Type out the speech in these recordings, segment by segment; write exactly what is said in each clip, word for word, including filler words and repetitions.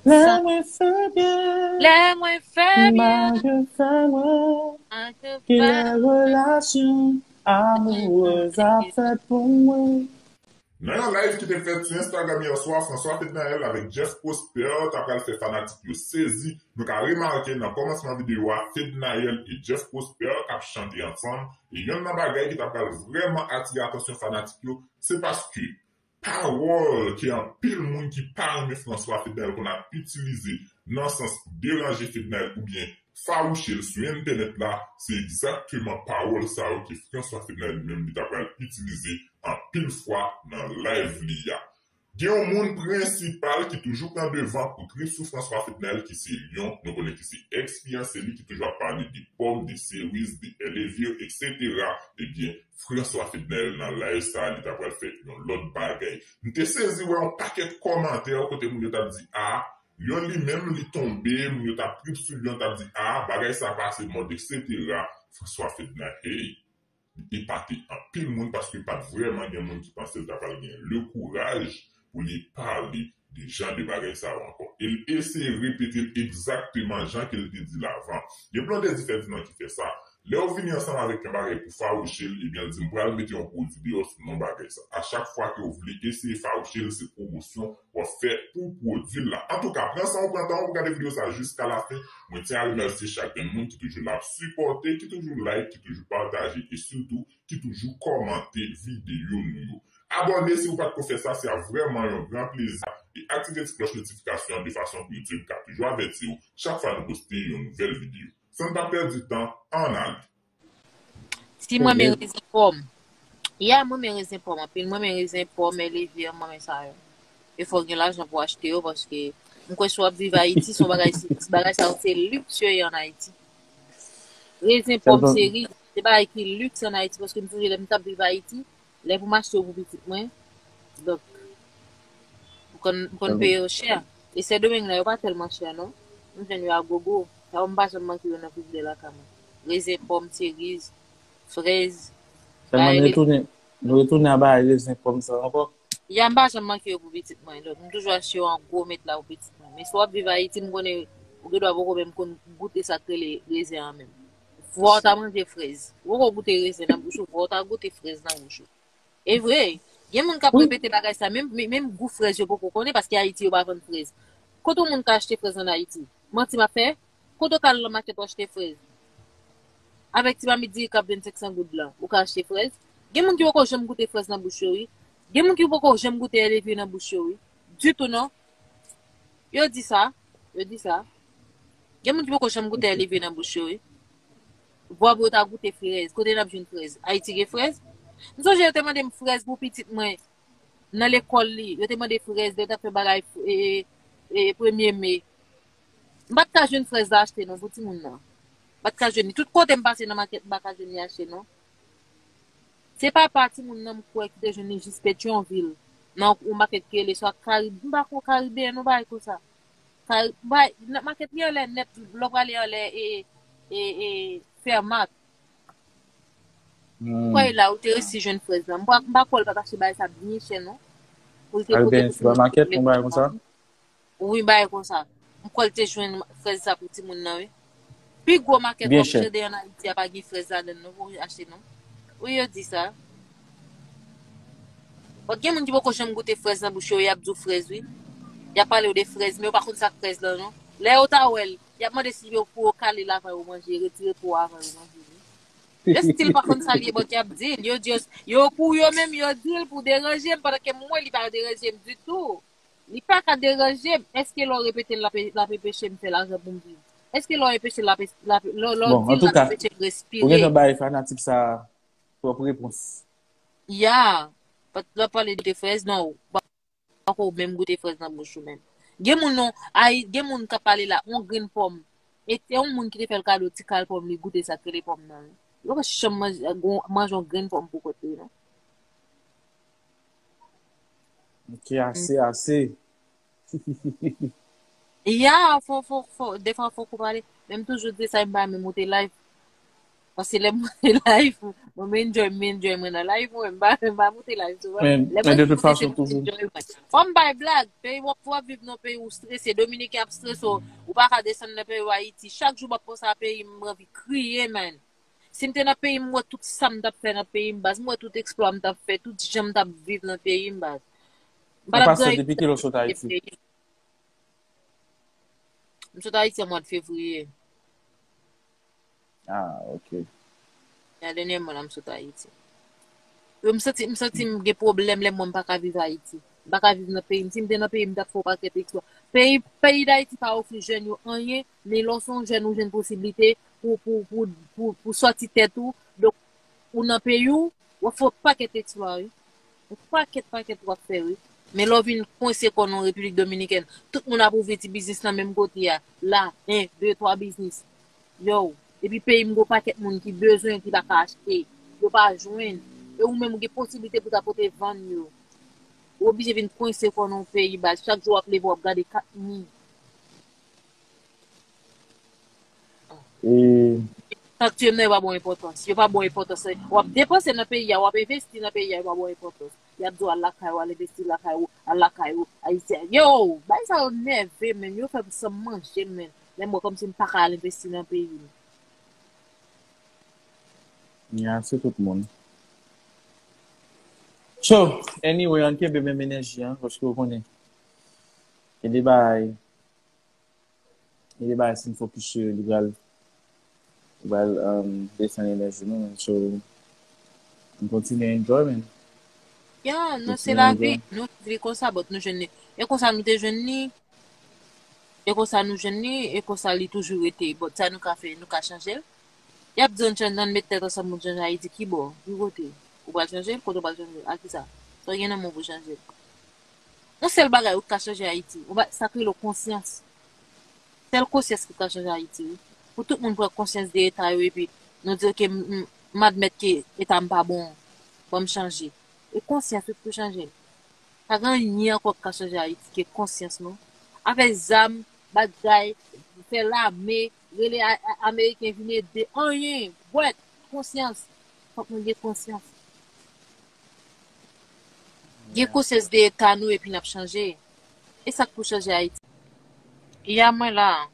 Lè mwen fè byen, lè mwen fè byen, m pa gen fè mwen, ke lè relasyon amourez ap fèt pou mwen. Nan yon live ki te fèt sou Instagram yè swa, François Fednaelle avèk Jeff Prosper ta pral fè fanatik yo sezi. Nou ka remake nan kòmansman videyo a, Fednaelle e Jeff Prosper k ap chante ansanm. E yonn nan bagay ki ta pral vrèman atire atansyon fanatik yo, se paske pawòl ke anpil moun ki pa renmen François Fednaelle konn ap itilize nan sans pou deranje Fednaelle oubyen fawouche l sou entènèt la, se egzakteman pawòl sa yo ke François Fednaelle li menm li ta pral itilize anpil fwa nan live li a. Gen yon moun prensipal ki toujou pran devan pou trip sou François Fednaelle ki se Lion, nou konnen ki se ex fiyanse li ki toujou ap pale de pòm, de seriz, de elevir, etsetera. Ebyen, François Fednaelle nan live sa li ta pral fè yon lòt bagay. M te sezi wè yon pakèt kòmantè kote moun yo t ap di a, Lion li menm li tonbe, moun yo t ap trip sou Lion, t ap di a, bagay sa pase mòd, etsetera. François Fednaelle, hey, li epate anpil moun paske pa t vrèman gen moun ki panse l ta pral gen le kouraj pou li pale de jan de bagay sa yo ankò. E l eseye repete l egzakteman jan ke l te di l avan. Gen Blondedy Ferdinand ki fè sa. Lè w vini ansanm avèk yon bagay pou fawouche l, ebyen l di m pral mete yon pwodui deyò sou non bagay sa. A chak fwa ke w vle eseye fawouche l, se pwomosyon w ap fè pou pwodui l la. Antouka, pran san w pran tan w pou gade videyo sa jiska lafen. Mwen tyen a remèsye chak grenn moun ki toujou la ap sipòte, ki toujou like, ki toujou pataje e sitou ki toujou kòmante videyo nou yo. Abòne si w pa t ko fè sa, se ap vrèman yon gran plezi. E aktive ti klòch notifikasyon an de fason pou YouTube ka toujou avèti w chak fwa nou poste yon nouvèl videyo. San n pa pèdi tan, ann ale. Si mwen men rezen pòm. Ya, mwen men rezen pòm anpil. Mwen men rezen pòm, elevir, mwen men sa yo. E fò w gen lajan pou achte yo paske m kwè si w ap viv Ayiti, se yon bagay, se, bagay sa yo se liks yo ye ann Ayiti. Rezen, pòm, seriz, se bagay ki liks ann Ayiti paske m sonje lè m t ap viv Ayiti, lè pou m achte yo pou pitit mwen. Donk, m konn, m konn peye yo chè. E Sendomeng la, yo pa tèlman chè, non. M jwenn yo a gogo. Sa yo, m pa janm manke yo nan frizidè lakay mwen. Rezen, pòm, seriz, frèz. Sèlman nou retounen, nou retounen a bagay rezen, pòm sa ankò. Ya, m pa janm manke yo pou pitit mwen. Donk, m toujou achte yo an gwo, met la pou pitit mwen. Men si w ap viv Ayiti, m konnen ou gen dwa poko menm konn goute sa k rele rezen an menm. Fò w ta manje frèz. Ou poko goute rezen nan bouch ou, fò w ta goute frèz nan bouch ou. E vre, gen moun k ap repete bagay sa, menm, menm gou frèz yo poko konnen, paske Ayiti yo pa vann frèz. Kote yon moun ka achte frèz ann Ayiti? Manti m ap fè? Kote w ka al nan makèt w achte frèz? Avèk ti mamit diri k ap venn senk san goud la, ou ka achte frèz? Gen moun ki poko janm goute frèz nan bouch yo, wi. Gen moun ki poko janm goute elevir nan bouch yo, wi. Ditou, non. Yo di sa. Yo di sa. Gen moun ki poko janm goute elevir nan bouch yo, wi. Vwa pou yo ta goute frèz. Kote n ap jwenn frèz? Ayiti gen frèz? M sonje yo te mande m frèz pou pitit mwen nan lekòl li. Yo te mande frèz, lè yo t ap fè bagay e, e, premye me. M pa t ka jwenn frèz la achte non pou timoun nan. M pa t ka jwenn li. Tout kote m pase nan makèt, m pa ka jwenn li achte non. Se papa timoun nan m kwè ki te jwenn li jis Petyonvil. Nan yon makèt ki rele swa Karib, m pa kwè Karibeyen, yon bagay konsa. Kari-, bay, nan makèt li anlè nèt, lè w prale anlè e, e, e Fermat. Kwè la, ou te resi jwenn frèz la. M pa, m pa kwè l pa t achte bagay sa byen chè non. Pou l te pote Karibeyen pou timoun nan. Supermarket, yon bagay konsa? Wi, bagay konsa. M kwè l te jwenn frèz sa pou timoun nan, wi. Pi gwo makèt w ap tande ann Ayiti a pa gen frèz ladann non pou achte non. Wi, yo di sa. Bon, gen moun ki poko janm goute frèz nan bouch yo, y ap di w frèz, wi. Y ap pale w de frèz, men yo pa konn sa k frèz lan non. Lè yo ta wè l, y ap mande si yo pou yo kale l avan yo manje, retire po a avan yo manje li. Yo still pa konn sa l ye, bon, y ap di l. Yo di yo, yo pou yo menm, yo di l pou deranje m, pandan ke mwen, li pa deranje m ditou. Li pa ka deranje m. Èske lè w repete l, l ap, l ap enpeche m fè lajan pou m viv? Èske lè w enpeche l, l ap, l ap, lè, lè w di l, l ap enpeche m respire? Ou gentan bay fanatik sa twòp repons. Ya. Lè w pale de frèz, non, ou pako menm goute frèz nan bouch ou menm. Gen moun non, ay, gen moun k ap pale la, yon grenn pòm. E te yon moun ki te fè l kado ti kal pòm, li goute sa k rele pòm nan. Li poko janm manje, manje yon grenn pòm pou kont li non. Ok, ase, ase. Ya, fò, fò, fò, defwa fòk ou pale. Men m toujou di sa, m pa menm moute live. Paske lè m monte live, mwen, m enjoy, m enjoy mwen nan live mwen, m pa, m pa monte live souvan. Men, lè men mwen de tout monte, se fason, pou toujou enjoy mwen. Fò m bay blag, peyi w ap, w ap viv nan peyi ou strese, Dominiken ap strese w, ou pa ka desann nan peyi w Ayiti. Chak jou m ap panse a peyi m, m anvi kriye, man. Si m te nan peyi m, m wè tout sa m t ap fè nan peyi m, baz, m wè tout eksplwa m t ap fè, tout jan m t ap viv nan peyi m, baz. M pa t ap gen anyen depi kilè w sot Ayiti? M sot Ayiti an mwa fevriye. Ah, ok. Ya dènyèman la, m sot Ayiti. Yo, m santi, m santi m gen pwoblèm lè mwen m pa ka viv Ayiti. M pa ka viv nan peyi m. Si m te nan peyi m, m t ap fè yon pakèt eksplwa. Peyi, peyi Dayiti pa ofri jèn yo anyen, men lè w se yon jèn, ou jwenn posiblite pou, pou, pou, pou, pou sòti tèt ou. Donk, ou nan peyi w, w ap fè yon pakèt eksplwa, wi. Yon pakèt, pakèt w ap fè, wi. Men lè w vin kwense kò w nan Repiblik Dominikèn, tout moun ap ouvri ti biznis nan menm kote a. La, en, de, twa biznis. Yo, epi peyi m gen yon pakèt moun ki bezwen, ki pa ka achte. Yo pa jwenn. E ou menm, ou gen posiblite pou ta pote vann yo. Ou oblije vin kwense kò w nan yon peyi, baz. Chak jou w ap leve, w ap gade kat mi. E sa k tiye m nan, yo pa ba w enpòtans. Yo pa ba w enpòtans. W ap depanse nan peyi a, w ap envesti nan peyi a, yo pa ba w enpòtans. Y ap di w al lakay ou, al envesti lakay ou, al lakay ou, Ayisyen. Yo, bagay sa yo nève, men. Yo fè m san manje, men. Lè m wè kòmsi m pa ka al envesti nan peyi m. Ya, se tout moun. So, anyway, ann kenbe menm enèji an, paske w konnen. Gen de bagay, gen de bagay, si n fokis sou yo, li pral, li pral, um, desann enèji nou, man. So, ann kontinye enjoy, man. Ya, nou se lavi, nou viv konsa, but nou jwenn li. E konsa nou te jwenn li. E konsa nou jwenn li, e konsa li toujou rete. But sa nou ka fè, nou ka chanje l. Y ap di w chanje, ann met tèt ansanm pou n chanje Ayiti. Ki bò? Ki kote? Ou pral chanje l? Kote w pral chanje l? A kisa? Sa w gen nan men w pou chanje l? Yon sèl bagay ou ka chanje Ayiti. Ou pa, sa k rele w konsyans. Sèl konsyans ki ka chanje Ayiti, wi. Pou tout moun pran konsyans de eta yo, epi nou di, "Ok, m, m, m admèt ke eta m pa bon. Ban m chanje." E konsyans, wi, k pou chanje l. Pa gen anyen ankò k ka chanje Ayiti ke konsyans, non. Afè zam, bagay, fè lame, rele a, a, Ameriken vin ede, anyen, bwèt, konsyans. Fòk nou gen konsyans. Gen konsyans de eta nou epi n ap chanje. E sa k pou chanje Ayiti. Ya, mwen la.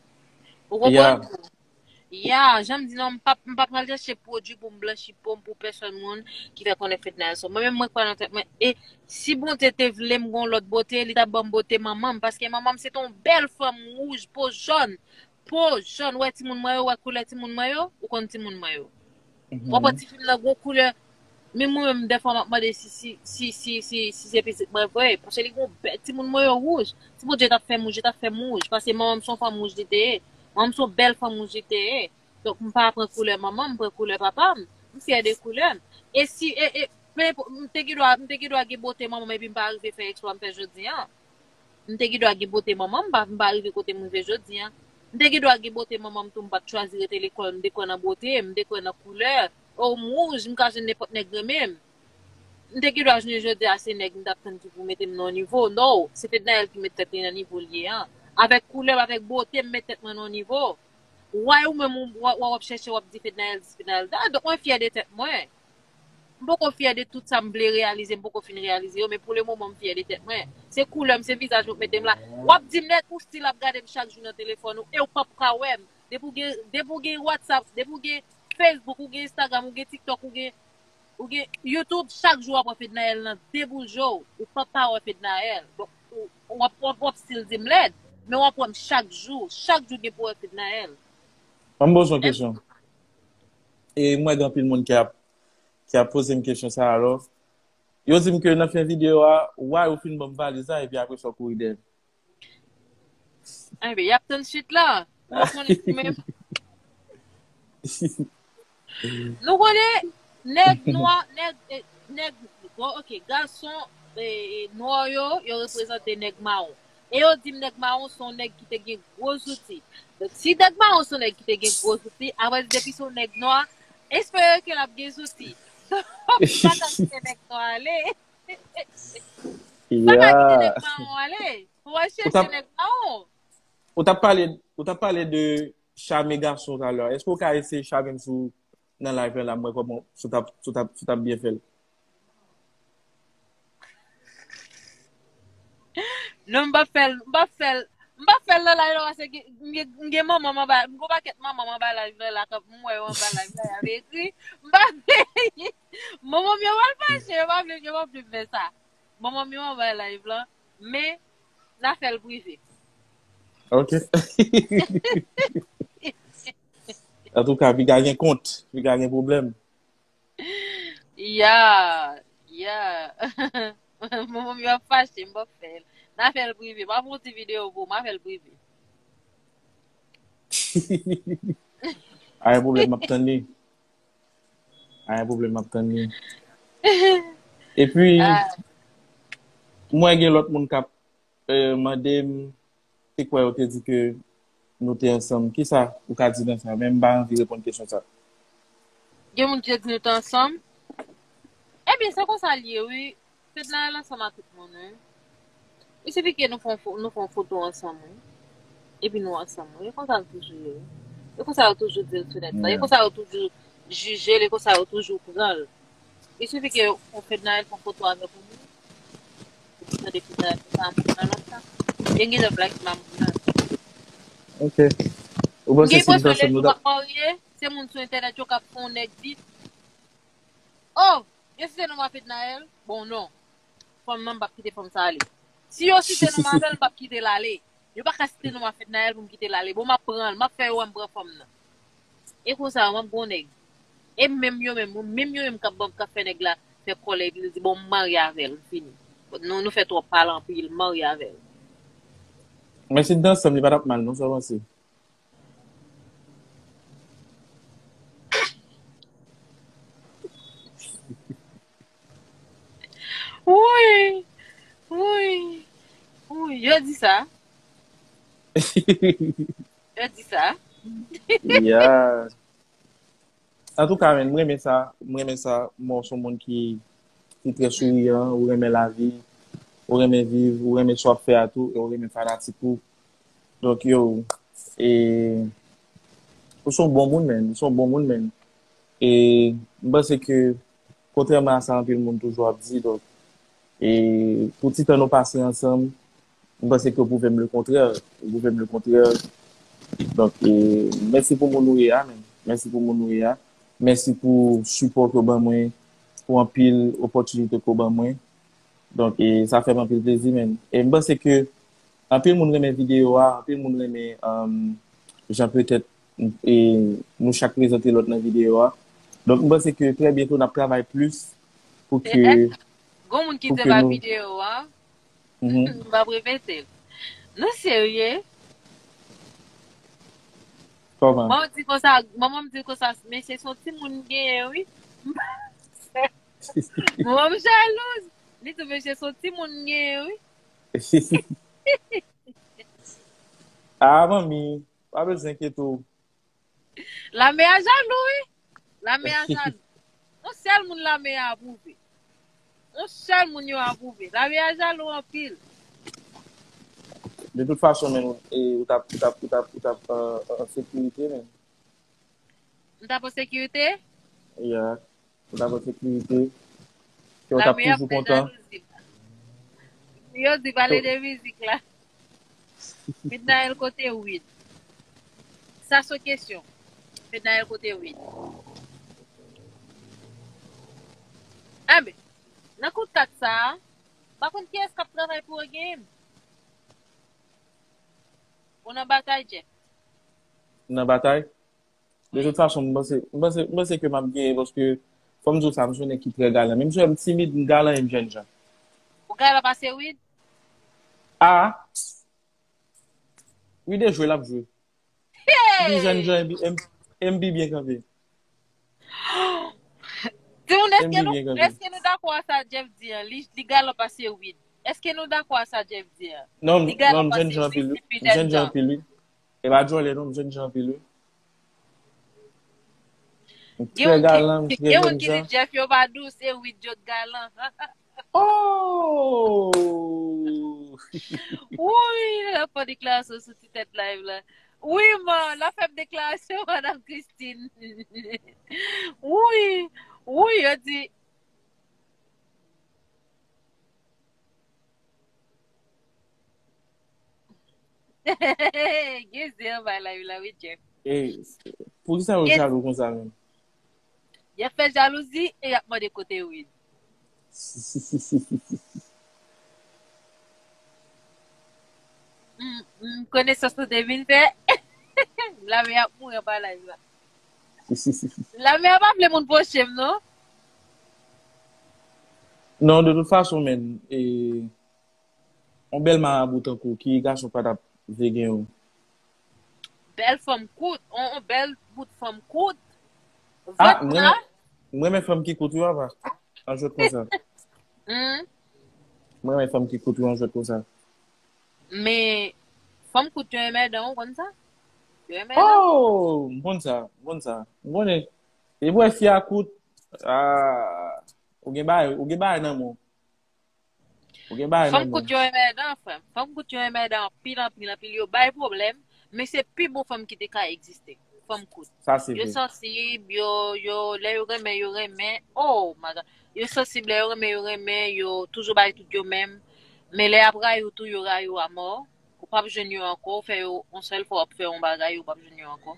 Ou konprann? Ya, jan m di non, m p ap, m p ap pral chèche pwodui pou m blanchi po m pou pèsòn moun ki fè konnen Fednaelle sou mwen. Mwen menm, mwen kwè nan tèt mwen. E si Bondye te vle m gen yon lòt bote, li t ap ban m bote manman m, paske manman m se te yon bèl fanm wouj, po jòn. Po jòn, wè timoun mwen yo, wè koulè timoun mwen yo, ou konn timoun mwen yo. W ap wè tifi m nan gwo koulè. Menm mwen menm, dèfwa m ap mande si, si, si, si, si, si se pitit mwen vre. Paske li gon bèl timoun mwen yo wouj. Si Bondye t ap fè m wouj, li t ap fè m wouj. Paske manman m se yon fanm wouj li te ye. Manman m se yon bèl fanm wouj li te ye. Donk, m pa pran koulè manman m, m pran koulè papa m. M fyè de koulè m. E si, e, e, pe enpò, m te gen dwa, m te gen dwa gen bote manman m epi m pa rive fè eksplwa m fè jodi a. M te gen dwa gen bote manman m, m pa, m pa rive kote m rive jodi a. M te gen dwa gen bote manman m tou, m pa t chwazi rete lekòl, m te kwè nan bote, m te kwè nan koulè. O, m wouj, m ka jwenn nenpòt nèg renmen m. M te gen dwa jwenn jodi a, se nèg m t ap tann ki pou mete m nan yon nivo. No, se Fednaelle ki met tèt li nan nivo l ye an. Avèk koulè m, avèk bote m, met tèt mwen nan yon nivo. Why ou menm ou, w, w, w ap chèche, w ap di Fednaelle dis, Fednaelle dat. Donk mwen fyè de tèt mwen. M poko fyè de tout sa m vle reyalize, m poko fin reyalize yo, men pou le moman m fyè de tèt mwen. Se koulè m, se vizaj mwen k mete m la. W ap di m nèg ou still ap gade m chak jou nan telefòn ou, e w p ap ka wè m. Depi w gen, depi w gen WhatsApp, depi w gen Facebook, ou gen Instagram, ou gen TikTok, ou gen, ou gen YouTube, chak jou w ap wè Fednaelle nan de boul je w, ou p ap pa wè Fednaelle. Bon, ou, w ap, w ap, w ap still di m lèd, men w ap wè m chak jou, chak jou gen pou w wè Fednaelle. Ban m poze yon kesyon. E m wè gen anpil moun ki ap, ki ap poze m kesyon sa a, alò. Yo di m ke nan fen videyo a, why ou fin ban m valiz la, epi apre sa w kouri dèyè m. Enben, y ap tann swit la. Ou konnen ki menm. Nou konnen, nèg nwa, nèg, eh, nèg, bon, ok, gason, eh, eh, nwa yo, yo reprezante nèg mawon. E yo di m nèg mawon se yon nèg ki te gen gwo zouti. Donk, si nèg mawon se yon nèg ki te gen gwo zouti, apre depi se yon nèg nwa, espere ke l ap gen zouti. Donk, m pa ka kite nèg nwa ale. M pa ka kite nèg mawon ale. Fò w al chèche nèg mawon. Ou t ap pale, ou t ap pale de chame gason talè. Èske w ka eseye chame m sou nan live la, la, m wè kòman si w t ap, si w t ap, si w t ap byen fè l. Non, m p ap fè l, m p ap fè l, m p ap fè l nan live la, paske gen- m gen, m gen manman m anba, m gen pakèt manman m anba live la, la, k ap m wè yo anba live la, y ap ekri. M pa vle. Manman m yo pral fache, yo pa vle, yo pa vle m fè sa. Manman m yo anba live la, men n a fè l prive. Ok. Antouka, piga gen kont, piga gen pwoblèm. Ya, ya. Manman m yo ap fache, m p ap fè l. N a fè l prive. M ap fè yon ti videyo pou ou, m a fè l prive. Pa gen pwoblèm, m ap tann li. Pa gen pwoblèm, m ap tann li. Epi, Ah, m wè gen lòt moun k ap eh, mande m se kwa yo te di ke nou te ansanm. Kisa ou ka di nan sa? Men m pa anvi reponn kesyon sa. Gen moun ki te di nou te ansanm? Ebyen, se konsa l ye, wi. Fednaelle ansanm ak tout moun, wi. Il suffit ke nou fè yon fo- nou fè yon foto ansanm, wi. Epi nou ansanm, wi. E konsa l toujou ye, wi. E konsa yo toujou di l sou nèt la. E konsa yo toujou jije l, e konsa yo toujou pran l. Il suffit ke ou Fednaelle fè yon foto avèk yon moun. Ou tande Fednaelle fè sa a moun nan lòt la. E gen lòt la ki pa moun nan. Ok. Ou panse si nou te ansanm, nou t ap marye, se moun sou entènèt yo k ap fè yon nèg di, oh, yo site non m a Fednaelle? Bon, non. Fanm nan, m p ap kite fanm sa ale. Si yo site non m avè l, m p ap kite l ale. Yo pa ka site non m a Fednaelle pou m kite l ale. Bon, m ap pran l, m ap fè yo wè m pran fanm nan. E konsa, m ap gon nèg. E menm yo menm, menm yo menm k ap ban- k ap fè nèg la fè kòlè, epi yo di, bon, m marye avè l, m fini. Nou, nou fè twòp pale anpil, m marye avè l. Men si n te ansanm, li pa t ap mal, non, sa w panse? Wi, wi, wi, yo di sa. Yo di sa. Yeah. Antouka, men, m renmen sa, m renmen sa, mwen se yon moun ki, ki trè souriyan, ou renmen lavi, ou renmen viv, ou renmen sa w ap fè a tou, e ou renmen fanatik ou. Donk, yo, e, ou se yon bon moun, men, ou se yon bon moun, men. E m panse ke, kontrèman a sa anpil moun toujou ap di, donk, e pou ti tan nou pase ansanm, m panse ke w pwouve m le kontrè, ou pwouve m le kontrè. Donk, e, mèsi pou moun ou ye a, men. Mèsi pou moun ou ye a. Mèsi pou sipò ke w ban mwen, pou anpil opòtinite ke w ban mwen. Donk, e, sa fè m anpil plezi, men. E m panse ke anpil moun renmen videyo a, anpil moun renmen, um, jan petèt, e, nou chak prezante lòt nan videyo a. Donk, m panse ke trè byento n ap travay plis pou ke Gon moun ki te ba videyo a. M p ap repete l. Nou serye? Kòman? Manman m di konsa, manman m di konsa, mesye, se yon timoun m genyen, wi. Manman m jalouz. Li di, mesye, se yon timoun m genyen, wi. Ah, manmi, pa bezwen enkyete w. Lame a jalou, wi. Lame a jalou. Yon sèl moun lame a apwouve. Yon sèl moun yo apwouve. Lame a jalou anpil. De tout fason, men, e, ou t ap, ou t ap, ou t ap, ou t ap, euh, an sekirite, men. M t ap an sekirite? Yeah. Ou t ap an sekirite. Kè w t ap toujou kontan. Yo di pale de mizik la. Fednaelle kote Wid? Sa se kesyon. Fednaelle kote Wid? Enben, nan kout kat sa a, pa konn kiyès k ap travay pou Game. Ou nan batay, Jeff? Nan batay? De tout fason, m panse, m panse, m panse ke m ap genyen paske fò m di w sa, m se yon nèg ki trè galan. Menm si m timid, m galan e m jènjan. Ou galan pase Wid? Ah! Wid e jwe l ap jwe. M pi jènjan e m pi byen kanpe. Timoun, èske nou, èske nou dakò a sa Jeff di a? Li, li galan pase Wid. Èske nou dakò a sa Jeff di a? Non, non, m jènjan anpil, wi. M jènjan anpil, wi. E pa djòlè non, m jènjan anpil, wi. M trè galan, m trè jènjan. Gen moun ki di Jeff yo pa dous, e Wid yo t galan. Oh! Wi, l ap fè deklarasyon sou ti tèt live la. Wi, man, l ap fè m deklarasyon, madanm Christine. Wi, wi, yo di. Gen zen anba live la, wi, Jeff. E, poukisa yo Gen- jalou konsa menm? Y ap fè jalouzi e y ap mande kote Win. M, m, konesans nou te vin fè. Lame ap mouri anba live la. Lame a pa vle moun pwoche m, non. Non, de tout fason, men, e, yon bèl marabou tankou, ki gason pa t ap vle gen yon. Bèl fanm kout, on, on bèl bout fanm kout. Ah, vant mwen, la. Mwen renmen fanm ki kout, wi, papa. An jwèt konsa. Hmm. Mwen renmen fanm ki kout, wi, an jwèt konsa. Men, fanm kout yo enmèdan, ou konn sa? Yo enmèdan. Oh, m konn sa, m konn sa. M konnen. E pou wè fi a kout, ah, ou gen bagay, ou gen bagay nan men w. Ou gen bagay nan men w. Fanm kout yo enmèdan, frè m. Fanm kout yo enmèdan anpil, anpil, anpil. Yo bay pwoblèm, men se pi bon fanm ki te ka egziste. Fanm kout. Sa se vre. Yo sansib, yo, yo, lè yo renmen, yo renmen. Oh my God. Yo sansib, lè yo renmen, yo renmen, yo toujou bay tout yo menm. Men lè y ap rayi w tou, yo rayi w amò. Ou p ap jwenn yo ankò, ou fè yo yon sèl fwa, w ap fè yon bagay, ou p ap jwenn yo ankò.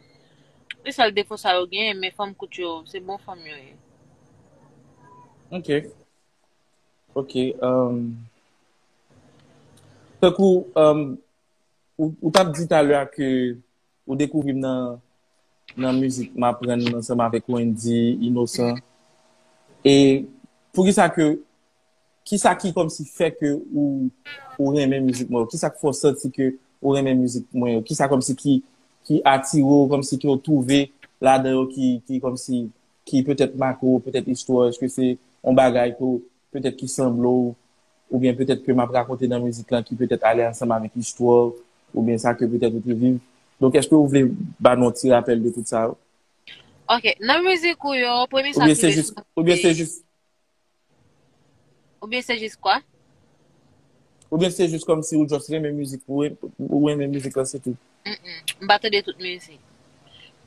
Se sèl defo sa yo genyen, men fanm kout yo, se bon fanm yo ye. Ok. Ok. Um, tankou, um, ou, ou t ap di talè a ke ou dekouvri m nan, nan mizik, m aprann ansanm avèk Wendy, Inosan. E poukisa ke, kisa ki kòmsi fè ke ou, ou renmen mizik mwen yo? Kisa k fè w santi ke ou renmen mizik mwen yo? Kisa kòmsi ki, ki atire w, kòmsi ke w twouve ladan yo ki, ki kòmsi, ki petèt make w, petèt istwa, èske se yon bagay ke w, petèt ki sanble w, oubyen petèt ke m ap rakonte nan mizik lan ki petèt ale ansanm avèk istwa w, oubyen sa ke petèt ou te viv. Donk, èske ou vle ba nou yon ti rapèl de tout sa yo? Ok, nan mizik ou yo, premye sa ki vle soti. Oubyen se jis, oubyen se jis kwa? Oubyen se jis kòmsi ou just renmen mizik, ou, ou renmen mizik lan, se tou? Mm-mm. M pa tande tout mizik.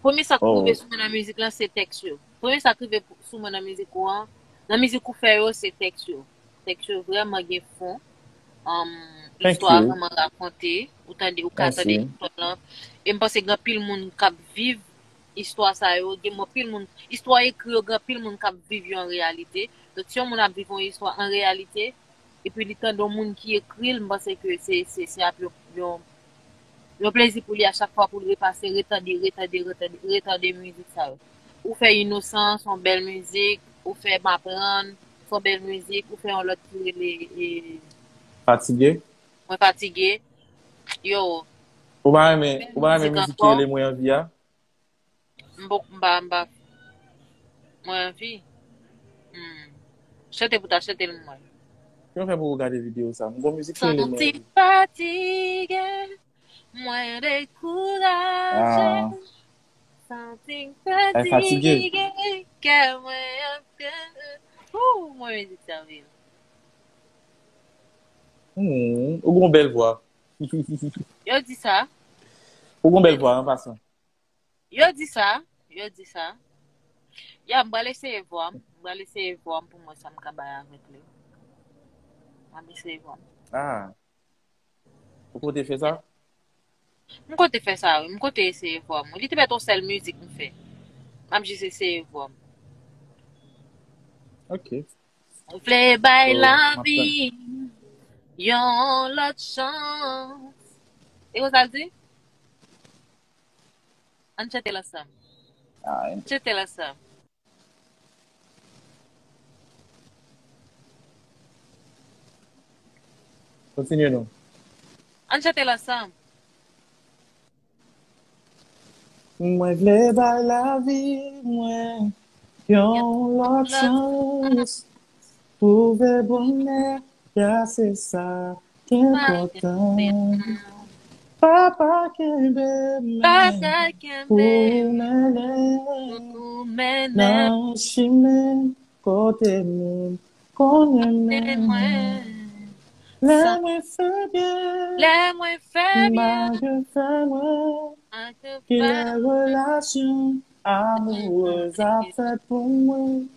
Premye sa k rive sou mwen nan mizik lan, se tèks yo. Premye sa k rive pou, sou mwen nan mizik ou an, nan mizik ou fè yo, se tèks yo. Tèks yo vrèman gen fon. Um, istwa a vrèman rakonte. Ou tande, ou ka tande istwa lan. E m panse gen anpil moun k ap viv istwa sa yo. Gen anpil moun, istwa ekri yo, gen anpil moun k ap viv yo an reyalite. Donk, si yon moun ap viv yon istwa an reyalite, epi li tande yon moun ki ekri l, m panse ke se, se, se ap yon, yon, yon plezi pou li a chak fwa pou l repase, retande, retande, retande, retande mizik sa yo. Ou fè Inosans, yon bèl mizik, ou fè M aprann, yon bèl mizik, ou fè yon lòt ki rele, e, Fatige. Mwen fatige. Yo. Ou pa renmen, ou pa renmen mizik ki rele Mwen anvi a? M pa, m pa, m pa. Mwen anvi. Hmm. Chante pou ta chante l mwen. Kijan w fè pou w gade videyo sa? M gon mizik ki rele Mwen anvi. Santi fatige, mwen dekouraje. Ah. Santi fatige, kè mwen ap. Ooh, mwen mizik sa anpil. Hmm, ou gon bèl vwa. Yo di sa. Ou gon bèl vwa, an pasan. Yo di sa, yo di sa. Ya, m pral eseye vwa m, m pral eseye vwa m pou m wè sa m ka bay avèk li. M ap eseye vwa m. Ah. Ou konte fè sa? M konte fè sa, wi. M konte eseye vwa m. Li te mèt yon sèl mizik m fè. M ap jis eseye vwa m. Ok. M vle bay lavi m yon lòt chans. E konsa l di? Ann chante l ansanm. Ah, ann chante l ansanm. Kontinye non. Ann chante l ansanm. Mwen vle bay lavi mwen yon lòt chans. Twouve bonè, ya se sa ki enpòtan. Papa kenbe men pou mennen nan chimen kote moun konn renmen mwen. Lè mwen fè byen, lè mwen fè byen, Bondye fè mwen Ki lè relasyon amourez ap fèt pou mwen?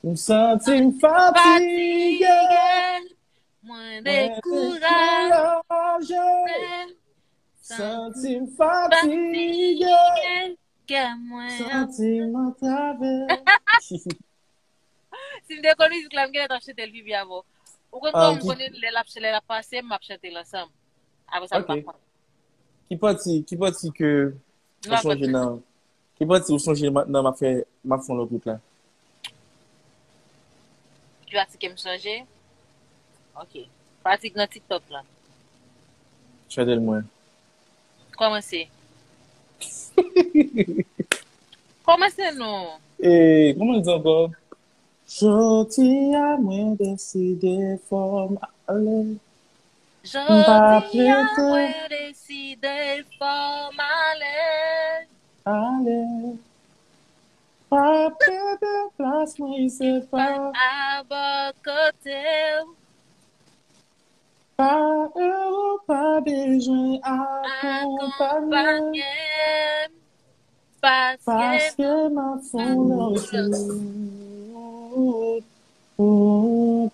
M santi m fatige. Mwen dekouraje. Santi m fatige. Kè mwen. Santi m antrave. Si m te konn mizik la, m genlè t ap chante l pi byen avè w. Ou konn kòman m konnen lè l ap lè l ap pase, m ap chante l ansanm. Apre sa, m pa konn. Ki pati, ki pati ke ou sonje nan, ki pati ou sonje nan m ap fè, m ap fè yon lòt wout la? Ki pati ke m sonje? Ok. Pati nan TikTok la. Chante l mwen. Kòmanse. Kòmanse non. E, kòman l di ankò? Jodi a mwen deside fò m ale. Jodi a mwen deside fò m ale. Ale. Pa pede plas mwen se pa abò kote w. Pa ero pa bezwen akonpanye m. Paske m ap fon lòt wout.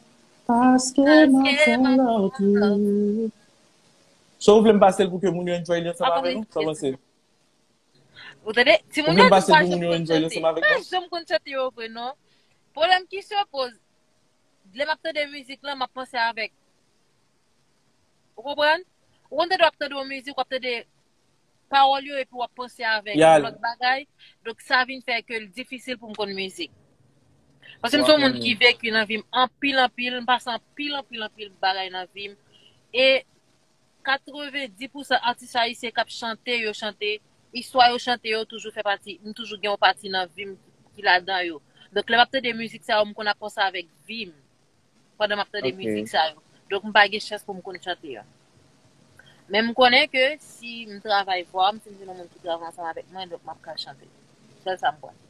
Paske m ap fon lòt wout. So, ou vle m pase l pou ke moun yo enjoy li ansanm avè nou? Sa w panse? Ou tande? Timoun yo di m pa janm konn chante. M pa janm konn chante yo vre, non. Pwoblèm ki se poze, lè m ap tande mizik lan, m ap panse avèk. Ou konprann? Ou konn tande w ap tande yon mizik, w ap tande pawòl yo epi w ap panse avèk yon lòt bagay. Donk, sa vin fè ke l difisil pou m konn mizik. Paske m se yon moun ki veki nan vi m anpil, anpil, m pase anpil, anpil, anpil bagay nan vi m. E katrevenndis pousan atis ayisyen k ap chante, yo chante, istwa yo chante yo toujou fè pati, m toujou gen yon pati nan vi m ki ladan yo. Donk, lè m ap tande mizik sa yo, m konn ap panse avèk vi m pandan m ap tande mizik sa yo. Donk, m pa gen chans pou m konn chante yo. Men m konnen ke si m travay vwa m, si m jwenn yon moun ki travay ansanm avèk mwen, donk m ap ka chante. Sèl sa m konnen.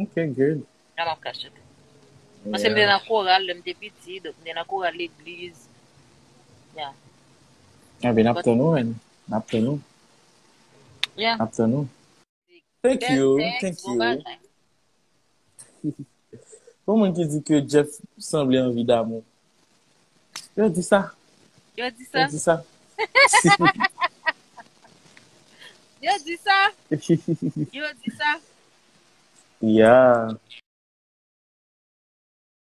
Ok, good. Ya, m ap ka chante. Paske m te nan koral lè m te piti, donk m te nan koral legliz. Ya. Ebyen, n ap tann ou, man. N ap tann ou. Ya. N ap tann ou. Thank you, thank you. Bon, moun ki di ke Jeff sanble anvi damou. Yo di sa. Yo di sa. Yo di sa. Yo di sa. Yo di sa. Yeah.